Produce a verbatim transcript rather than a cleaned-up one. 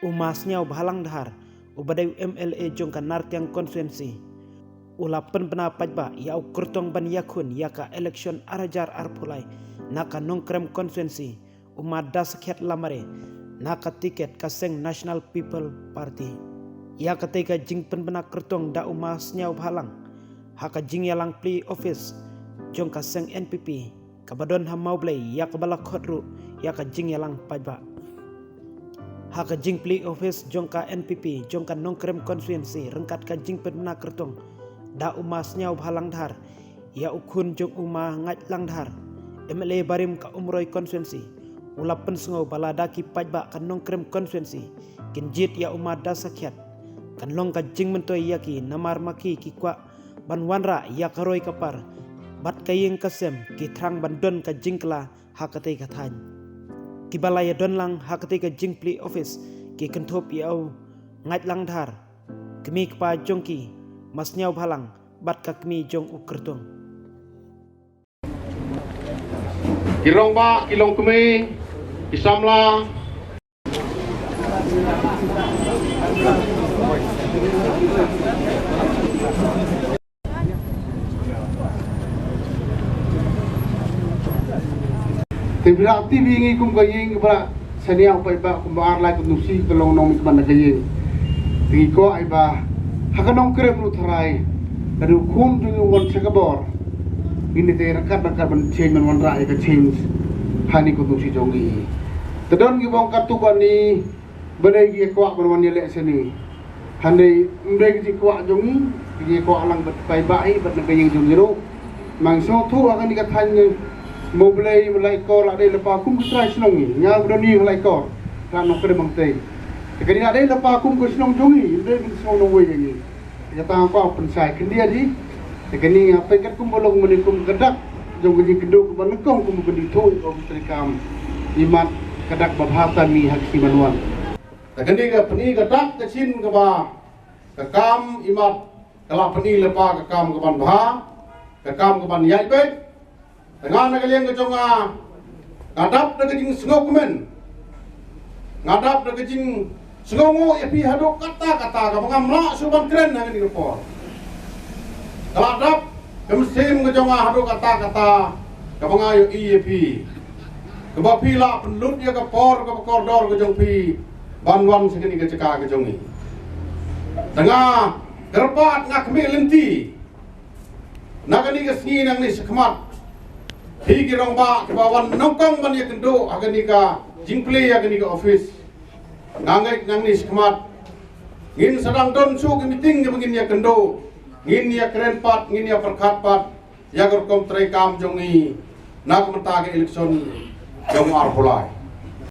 U Ma Sniawbhalang Dhar, uba dei u M L A jong ka Nartiang Constituency, u la pynbna paidbah ïa u kyrtong ban ïakhun ïa ka election ar hajar arphew lai na ka Nongkrem Constituency, u Ma Dasakhiat Lamare, na ka tiket ka seng National People Party. Ïa katei ka jingpynbna kyrtong da u Ma Sniawbhalang ha ka jingïalang plie office jong ka seng N P P kaba don ha Mawblei, ïa kaba la khot ruh ïa ka jingïalang paidbah. Ha ka jingplie office jong ka N P P jong ka Nongkrem Constituency ryngkat ka jingpynbna kyrtong da u Ma Sniawbhalang Dhar ïa u khun jong u Ma Ngaitlang Dhar, M L A barim ka Umroi Constituency, u la pynsngew ba lada ki paidbah ka Nongkrem Constituency kin jied ïa u Ma Dasakhiat, kan long ka jingmyntoi ïa ki, namar ma ki ki kwah ban wanrah ïa ka roi ka par bad ka ïing ka sem, ki thrang ban don ka jingkylla ha katei ka thaiñ. Kiba la ïadon lang ha katei ka jingplie office ki kynthup ïa u Ngaitlang Dhar, kmie kpa jong ki Ma Sniawbhalang bad ka kmie jong u kyrtong. Ki rangbah, ki longkmie, ki samla. Te ba la tip ïa ngi kum ka ïing kaba la shaniah paidbah kumba ar lai constituency ka long nongmihkhmat na ka ïing. Te ngi kwah ïa ba ha ka Nongkrem ruh tharai, lada u khun jong ngi u wan sha ka bor, ngin ïa tei ryngkat ryngkat ban change, ban wanrah ïa ka change ha kane ka constituency jong ngi. Te don kiba ong katto katne ba dei ki kwah ban wan ïaleh shane. Hynrei ym dei ka jingkwah jong ngi, ka jingkwah lang bad paidbah hi bad na ka ïing jong ngi ruh. Ngi sngewthuh ha kane ka thaiñ Mawblei, Laitkor la dei lypa kum ki trai shnong ngi. Nga ba don ngi ha Laitkor, ka Nongkrem Mawblei. Te kane la dei lypa kum ka shnong jong ngi, ym dei ka shnong nongwei ïa ngi. Kata nga kwah pynshai khyndiat hi. Te kane nga peit katkum ba long mynne kum ka dak jong ka jingkynduh kaba nyngkong, kum ka jingkynduh kum ka treikam. Imat ka dak ba bha tam ha ka sngi ban wan. Te kane ka pyni ka dak ka shin kaba ka kam imat ka la pyni lypa ka kam kaban bha, ka kam kaban ïaid beit. Te nga na ka liang ka jong nga, nga dap da ka jingsngewkmen, nga dap da ka jingsngewnguh ïa phi haduh katta katta kaba ngam lah shuh ban kren ha kane ka por. Ka la dap ka mynsiem ka jong nga haduh katta katta kaba nga ïohi ïa phi, kaba phi la pynlut ïa ka por kaba kordor ka jong phi ban wan sha kane ka jaka ka jong ngi. Te nga kyrpad, nga khmih lynti na kane ka sngi nangne shakhmat, phi ki rangbah kiba wan nyngkong ban ïakynduh ha kane ka jingplie ïa kane ka office. Nga ngeit nangne shakhmat ngin sa dang don shuh ki meeting kiba ngin ïakynduh, ngin ïakren pat, ngin ïapyrkhat pat ïa ka rukom treikam jong ngi na ka bynta ka election jong u arphew lai.